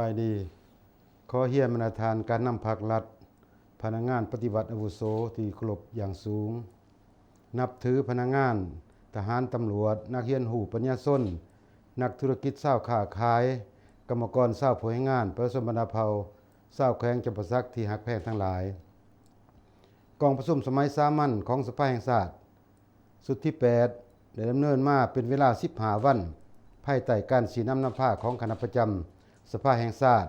ບາຍດີ. ຂໍຮຽນບັນດາທ່ານການນຳພັກລັດ, ພະນັກງານປະຕິບັດອາວຸໂສທີ່ເຄົາລົບຢ່າງສູງ. ນັບຖືພະນັກງານ, ທະຫານ, ຕຳຫຼວດ, ນັກຮຽນຮູ້ປັນຍາຊົນ, ນັກທຸລະກິດ, ຊາວຄ້າຂາຍ, ກຳມະກອນ, ຊາວຜູ້ແຮງງານ, ປະຊາຊົນບັນດາເຜົ່າ, ຊາວແຂວງຈຳປາສັກທີ່ຮັກແພງທັງຫຼາຍ. ກອງປະຊຸມສະໄໝສາມັນຂອງສະພາແຫ່ງຊາດ ຊຸດທີແປດ ໄດ້ດຳເນີນມາເປັນເວລາສິບຫ້າວັນ, ພາຍໃຕ້ການຊີ້ນຳນຳພາຂອງຄະນະປະຈຳສະພາແຫ່ງຊາດ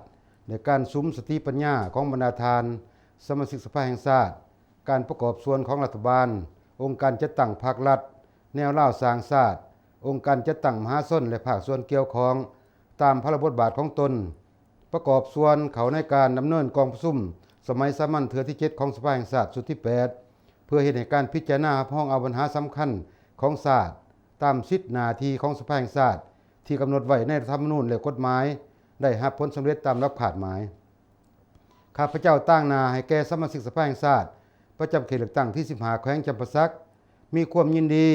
ແລະ ການສຸມສະຕິປັນຍາຂອງບັນດາທ່ານສະມາຊິກສະພາແຫ່ງຊາດ, ການປະກອບສ່ວນຂອງລັດຖະບານ, ອົງການຈັດຕັ້ງພັກລັດ, ແນວລາວສ້າງຊາດ, ອົງການຈັດຕັ້ງມະຫາຊົນ ແລະ ພາກສ່ວນກ່ຽວຂ້ອງ ຕາມພາລະບົດບາດຂອງຕົນ, ປະກອບສ່ວນເຂົ້າໃນການດຳເນີນກອງປະຊຸມສະໄໝສາມັນເທື່ອທີເຈັດຂອງສະພາແຫ່ງຊາດຊຸດທີແປດ ເພື່ອເຮັດໃຫ້ການພິຈາລະນາຮັບຮອງເອົາບັນຫາສຳຄັນຂອງຊາດ ຕາມສິດໜ້າທີ່ຂອງສະພາແຫ່ງຊາດທີ່ກຳນົດໄວ້ໃນລັດຖະທຳມະນູນ ແລະ ກົດໝາຍ ໄດ້ຮັບຜົນສຳເລັດຕາມລຳດັບຄາດໝາຍ. ຂ້າພະເຈົ້າຕາງໜ້າໃຫ້ແກ່ສະມາຊິກສະພາແຫ່ງຊາດ ປະຈຳເຂດເລືອກຕັ້ງທີສິບຫ້າ ແຂວງຈຳປາສັກ ມີຄວາມຍິນດີ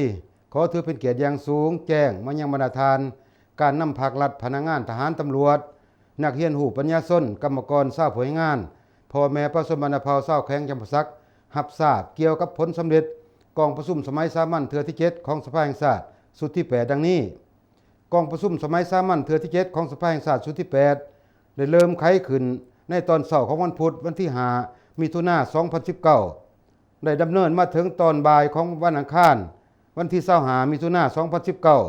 ຂໍຖືເປັນກຽດຢ່າງສູງ ແຈ້ງມາຍັງບັນດາທ່ານ ການນຳພັກລັດ, ພະນັກງານ, ທະຫານ, ຕຳຫຼວດ, ນັກຮຽນຮູ້ປັນຍາຊົນ, ກຳມະກອນ, ຊາວຜູ້ແຮງງານ, ພໍ່ແມ່ປະຊາຊົນບັນດາເຜົ່າຊາວແຂວງຈຳປາສັກ ຮັບຊາບກ່ຽວກັບຜົນສຳເລັດກອງປະຊຸມສະໄໝສາມັນເທື່ອທີເຈັດຂອງສະພາແຫ່ງຊາດຊຸດທີແປດ ດັ່ງນີ້. ກອງປະຊຸມສະໄໝສາມັນເທື່ອທີເຈັດຂອງສະພາແຫ່ງຊາດຊຸດທີແປດ ໄດ້ເລີ່ມໄຂຂຶ້ນໃນຕອນເຊົ້າຂອງວັນພຸດ ວັນທີຫ້າ ມິຖຸນາ ສອງພັນສິບເກົ້າ ໄດ້ດຳເນີນມາເຖິງຕອນບ່າຍຂອງວັນອັງຄານ ວັນທີຊາວຫ້າ ມິຖຸນາ ສອງພັນສິບເກົ້າ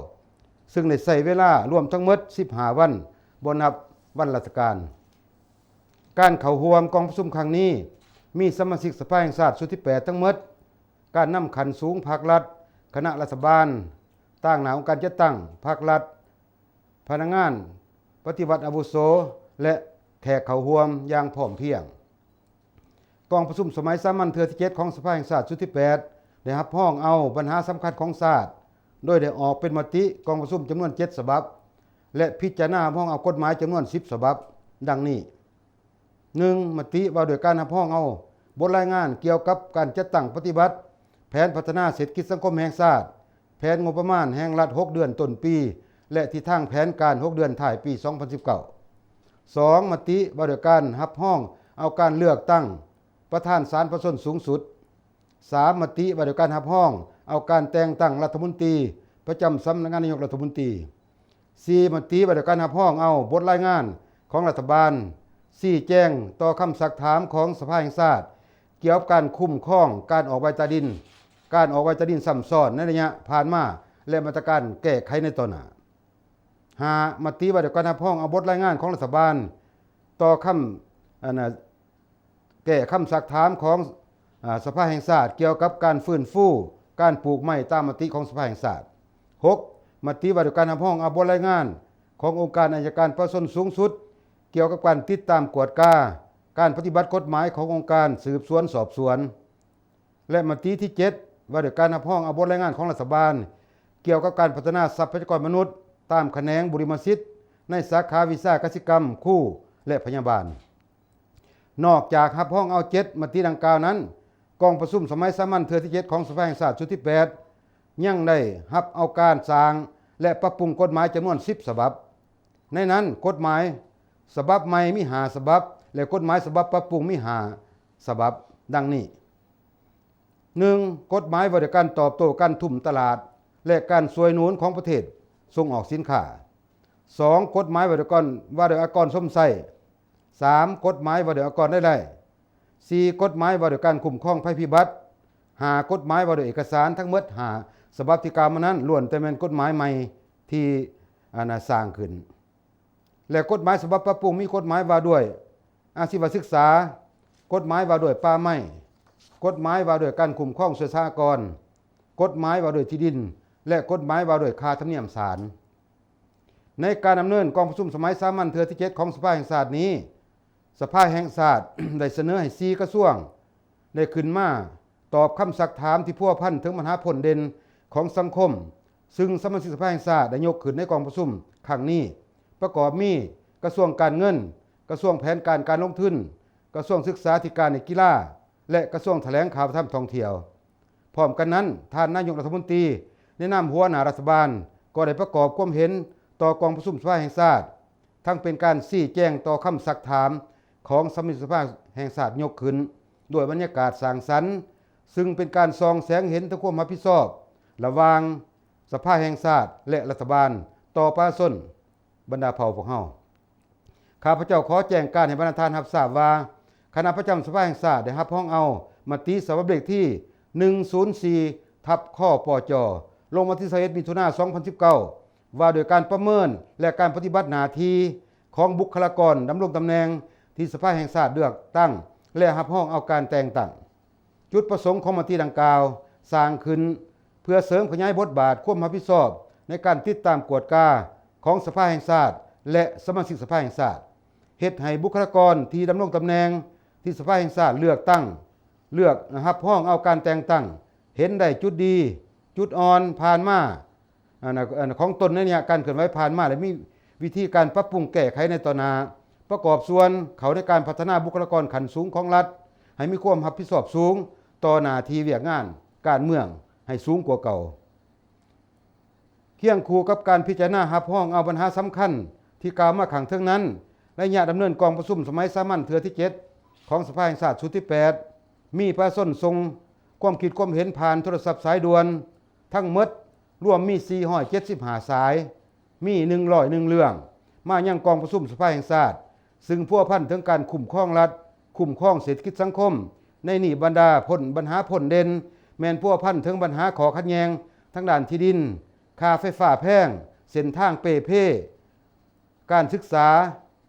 ຊຶ່ງໄດ້ໃຊ້ເວລາລວມທັງໝົດສິບຫ້າວັນ ບໍ່ນັບວັນລາຊະການ. ການເຂົ້າຮ່ວມກອງປະຊຸມຄັ້ງນີ້ ມີສະມາຊິກສະພາແຫ່ງຊາດຊຸດທີແປດທັງໝົດ, ການນຳຂັ້ນສູງພັກລັດ, ຄະນະລັດຖະບານ, ຕາງໜ້າອົງການຈັດຕັ້ງພັກລັດ, ພະນັກງານປະຕິບັດອາວຸໂສ ແລະ ແຂກເຂົ້າຮ່ວມຢ່າງພ້ອມພຽງ. ກອງປະຊຸມສະໄໝສາມັນເທື່ອທີເຈັດຂອງສະພາແຫ່ງຊາດຊຸດທີແປດ ໄດ້ຮັບຮອງເອົາບັນຫາສຳຄັນຂອງຊາດ ໂດຍໄດ້ອອກເປັນມະຕິກອງປະຊຸມຈຳນວນເຈັດສະບັບ ແລະ ພິຈາລະນາຮັບຮອງເອົາກົດໝາຍຈຳນວນສິບສະບັບ ດັ່ງນີ້. ໜຶ່ງ ມະຕິວ່າດ້ວຍການຮັບຮອງເອົາບົດລາຍງານກ່ຽວກັບການຈັດຕັ້ງປະຕິບັດແຜນພັດທະນາເສດຖະກິດສັງຄົມແຫ່ງຊາດ, ແຜນງົບປະມານແຫ່ງລັດຫົກເດືອນຕົ້ນປີ ແລະ ທິດທາງແຜນການຫົກເດືອນທ້າຍປີສອງພັນສິບເກົ້າ. ສອງ ມະຕິວ່າດ້ວຍການຮັບຮອງເອົາການເລືອກຕັ້ງປະທານສານປະຊາຊົນສູງສຸດ. ສາມ ມະຕິວ່າດ້ວຍການຮັບຮອງເອົາການແຕ່ງຕັ້ງລັດຖະມົນຕີປະຈຳສຳນັກງານນາຍົກລັດຖະມົນຕີ. ສີ່ ມະຕິວ່າດ້ວຍການຮັບຮອງເອົາບົດລາຍງານຂອງລັດຖະບານ ຊີ້ແຈງຕໍ່ຄຳຊັກຖາມຂອງສະພາແຫ່ງຊາດ ກ່ຽວກັບການຄຸ້ມຄອງການອອກໃບຕາດິນ, ການອອກໃບຕາດິນຊ້ຳຊ້ອນໃນໄລຍະຜ່ານມາ ແລະ ມາດຕະການແກ້ໄຂໃນຕໍ່ໜ້າ. ຫ້າ ມະຕິວ່າດ້ວຍການຮັບຮອງເອົາບົດລາຍງານຂອງລັດຖະບານຕໍ່ຄຳ ອັນນະ ແກ້ຄຳຊັກຖາມຂອງ ອາ ສະພາແຫ່ງຊາດ ກ່ຽວກັບການຟື້ນຟູການປູກໄມ້ຕາມມະຕິຂອງສະພາແຫ່ງຊາດ. ຫົກ ມະຕິວ່າດ້ວຍການຮັບຮອງເອົາບົດລາຍງານຂອງອົງການໄອຍະການປະຊາຊົນສູງສຸດ ກ່ຽວກັບການຕິດຕາມກວດກາການປະຕິບັດກົດໝາຍຂອງອົງການສືບສວນສອບສວນ. ແລະ ມະຕິທີເຈັດ ວ່າດ້ວຍການຮັບຮອງເອົາບົດລາຍງານຂອງລັດຖະບານ ກ່ຽວກັບການພັດທະນາຊັບພະຍາກອນມະນຸດຕາມຂະແໜງບຸລິມະສິດ ໃນສາຂາວິຊາກະສິກຳ, ຄູ ແລະ ພະຍາບານ. ນອກຈາກຮັບຮອງເອົາເຈັດມະຕິດັ່ງກ່າວນັ້ນ, ກອງປະຊຸມສະໄໝສາມັນເທື່ອທີເຈັດຂອງສະພາແຫ່ງຊາດຊຸດທີແປດ ຍັງໄດ້ຮັບເອົາການສ້າງ ແລະ ປັບປຸງກົດໝາຍຈຳນວນສິບສະບັບ. ໃນນັ້ນ, ກົດໝາຍສະບັບໃໝ່ມີຫ້າສະບັບ ແລະ ກົດໝາຍສະບັບປັບປຸງມີຫ້າສະບັບ ດັ່ງນີ້. ໜຶ່ງ ກົດໝາຍວ່າດ້ວຍການຕອບໂຕ້ການທຸ່ມຕະຫຼາດ ແລະ ການຊ່ວຍໜູນຂອງປະເທດສົ່ງອອກສິນຄ້າ. ສອງ ກົດໝາຍວ່າດ້ວຍການ ວ່າດ້ວຍອາກອນຊົມໃຊ້. ສາມ ກົດໝາຍວ່າດ້ວຍອາກອນລາຍໄດ້. ສີ່ ກົດໝາຍວ່າດ້ວຍການຄຸ້ມຄອງໄພພິບັດ. ຫ້າ ກົດໝາຍວ່າດ້ວຍເອກະສານ. ທັງໝົດຫ້າສະບັບທີ່ກ່າວມານັ້ນ ລ້ວນແຕ່ແມ່ນກົດໝາຍໃໝ່ທີ່ ອັນນະ ສ້າງຂຶ້ນ. ແລະ ກົດໝາຍສະບັບປັບປຸງມີກົດໝາຍວ່າດ້ວຍອາຊີວະສຶກສາ, ກົດໝາຍວ່າດ້ວຍປ່າໄມ້, ກົດໝາຍວ່າດ້ວຍການຄຸ້ມຄອງສ່ວຍສາອາກອນ, ກົດໝາຍວ່າດ້ວຍທີ່ດິນ ແລະ ກົດໝາຍວ່າດ້ວຍຄ່າທຳນຽມສານ. ໃນການດຳເນີນກອງປະຊຸມສະໄໝສາມັນເທື່ອທີເຈັດຂອງສະພາແຫ່ງຊາດນີ້, ສະພາແຫ່ງຊາດໄດ້ສະເໜີໃຫ້ສີ່ກະຊວງໄດ້ຂຶ້ນມາຕອບຄຳຊັກຖາມທີ່ພົວພັນເຖິງບັນຫາພົ້ນເດັ່ນຂອງສັງຄົມ, ຊຶ່ງສະມາຊິກສະພາແຫ່ງຊາດໄດ້ຍົກຂຶ້ນໃນກອງປະຊຸມຄັ້ງນີ້ ປະກອບມີ ກະຊວງການເງິນ, ກະຊວງແຜນການການລົງທຶນ, ກະຊວງສຶກສາທິການ ແລະ ກິລາ ແລະ ກະຊວງຖະແຫຼງຂ່າວວັດທະນະທຳທ່ອງທ່ຽວ. ພ້ອມກັນນັ້ນ, ທ່ານນາຍົກລັດຖະມົນຕີ ໃນນາມຫົວໜ້າລັດຖະບານ ກໍໄດ້ປະກອບຄວາມເຫັນຕໍ່ກອງປະຊຸມສະພາແຫ່ງຊາດ ທັງເປັນການຊີ້ແຈງຕໍ່ຄຳຊັກຖາມຂອງສະມາຊິກສະພາແຫ່ງຊາດຍົກຂຶ້ນ ດ້ວຍບັນຍາກາດສ້າງສັນ, ຊຶ່ງເປັນການສ່ອງແສງເຫັນເຖິງຄວາມຮັບຜິດຊອບລະຫວ່າງສະພາແຫ່ງຊາດ ແລະ ລັດຖະບານຕໍ່ປະຊາຊົນບັນດາເຜົ່າພວກເຮົາ. ຂ້າພະເຈົ້າຂໍແຈ້ງການໃຫ້ບັນດາທ່ານຮັບຊາບວ່າ ຄະນະປະຈຳສະພາແຫ່ງຊາດໄດ້ຮັບຮອງເອົາມະຕິສະບັບເລກທີ ໜຶ່ງສູນສີ່ ທັບ ຄປຈ ລົງວັນທີ ຊາວເອັດ ມິຖຸນາ ສອງພັນສິບເກົ້າ ວ່າດ້ວຍການປະເມີນ ແລະ ການປະຕິບັດໜ້າທີ່ຂອງບຸກຄະລາກອນດຳລົງຕຳແໜ່ງທີ່ສະພາແຫ່ງຊາດເລືອກຕັ້ງ ແລະ ຮັບຮອງເອົາການແຕ່ງຕັ້ງ. ຈຸດປະສົງຂອງມະຕິດັ່ງກ່າວສ້າງຂຶ້ນເພື່ອເສີມຂະຫຍາຍບົດບາດຄວາມຮັບຜິດຊອບໃນການຕິດຕາມກວດກາຂອງສະພາແຫ່ງຊາດ ແລະ ສະມາຊິກສະພາແຫ່ງຊາດ, ເຮັດໃຫ້ບຸກຄະລາກອນທີ່ດຳລົງຕຳແໜ່ງທີ່ສະພາແຫ່ງຊາດເລືອກຕັ້ງ ເລືອກຮັບຮອງເອົາການແຕ່ງຕັ້ງ ເຫັນໄດ້ຈຸດດີ, ຈຸດອ່ອນຜ່ານມາ ອັນ ອັນ ຂອງຕົນໃນໄລຍະການເຄື່ອນໄຫວຜ່ານມາ ແລະ ມີວິທີການປັບປຸງແກ້ໄຂໃນຕໍ່ໜ້າ, ປະກອບສ່ວນເຂົ້າໃນການພັດທະນາບຸກຄະລາກອນຂັ້ນສູງຂອງລັດ ໃຫ້ມີຄວາມຮັບຜິດຊອບສູງຕໍ່ໜ້າທີ່ວຽກງານການເມືອງໃຫ້ສູງກວ່າເກົ່າ. ຄຽງຄູ່ກັບການພິຈາລະນາຮັບຮອງເອົາບັນຫາສຳຄັນທີ່ກ່າວມາຂ້າງເທິງນັ້ນ, ໄລຍະດຳເນີນກອງປະຊຸມສະໄໝສາມັນເທື່ອທີເຈັດ ຂອງສະພາແຫ່ງຊາດຊຸດທີແປດ ມີປະຊາຊົນສົ່ງຄວາມຄິດຄວາມເຫັນຜ່ານໂທລະສັບສາຍດ່ວນ ທັງໝົດລວມມີສີ່ຮ້ອຍເຈັດສິບຫ້າສາຍ, ມີໜຶ່ງຮ້ອຍເອັດເລື່ອງ ມາຍັງກອງປະຊຸມສະພາແຫ່ງຊາດ, ຊຶ່ງພົວພັນເຖິງການຄຸ້ມຄອງລັດ, ຄຸ້ມຄອງເສດຖະກິດສັງຄົມ. ໃນນີ້ບັນດາພົ້ນ ບັນຫາພົ້ນເດັ່ນ ແມ່ນພົວພັນເຖິງບັນຫາຂໍ້ຂັດແຍ່ງທາງດ້ານທີ່ດິນ, ຄ່າໄຟຟ້າແພງ, ເສັ້ນທາງເປ່ເພ, ການສຶກສາ,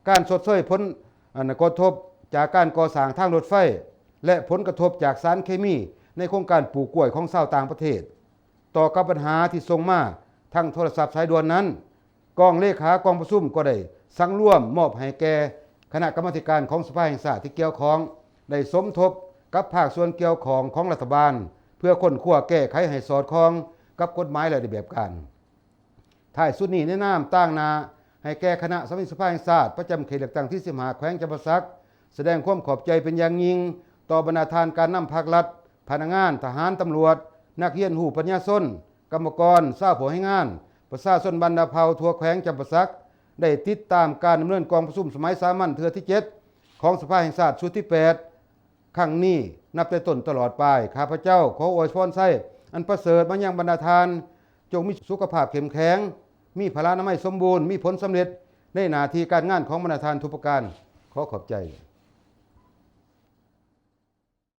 ການຊົດເຊີຍຜົນ ອັນ ກະທົບຈາກການກໍ່ສ້າງທາງລົດໄຟ ແລະ ຜົນກະທົບຈາກສານເຄມີໃນໂຄງການປູກກ້ວຍຂອງຊາວຕ່າງປະເທດ. ຕໍ່ກັບບັນຫາທີ່ສົ່ງມາທາງໂທລະສັບສາຍດ່ວນນັ້ນ, ກອງເລຂາກອງປະຊຸມກໍໄດ້ສັງລວມມອບໃຫ້ແກ່ຄະນະກຳມາທິການຂອງສະພາແຫ່ງຊາດທີ່ກ່ຽວຂ້ອງ ໄດ້ສົມທົບກັບພາກສ່ວນກ່ຽວຂ້ອງຂອງລັດຖະບານ ເພື່ອຄົ້ນຄວ້າແກ້ໄຂໃຫ້ສອດຄ່ອງກັບກົດໝາຍ ແລະ ລະບຽບການ. ທ້າຍສຸດນີ້ ໃນນາມຕາງໜ້າໃຫ້ແກ່ຄະນະສະມາຊິກສະພາແຫ່ງຊາດ ປະຈຳເຂດເລືອກຕັ້ງທີສິບຫ້າ ແຂວງຈຳປາສັກ ສະແດງຄວາມຂອບໃຈເປັນຢ່າງຍິ່ງຕໍ່ບັນດາທ່ານການນຳພັກລັດ, ພະນັກງານ, ທະຫານ, ຕຳຫຼວດ, ນັກຮຽນຮູ້ປັນຍາຊົນ, ກຳມະກອນ, ຊາວຜູ້ແຮງງານ, ປະຊາຊົນບັນດາເຜົ່າທົ່ວແຂວງຈຳປາສັກ ໄດ້ຕິດຕາມການດຳເນີນກອງປະຊຸມສະໄໝສາມັນເທື່ອທີເຈັດ ຂອງສະພາແຫ່ງຊາດຊຸດທີແປດ ຄັ້ງນີ້ນັບແຕ່ຕົ້ນຕະຫຼອດໄປ. ຂ້າພະເຈົ້າຂໍອວຍພອນໄຊອັນປະເສີດມາຍັງບັນດາທ່ານ, ຈົ່ງມີສຸຂະພາບເຂັ້ມແຂງ, ມີພະລານາໄມສົມບູນ, ມີຜົນສຳເລັດໃນໜ້າທີ່ການງານຂອງບັນດາທ່ານທຸກປະການ. ຂໍຂອບໃຈ.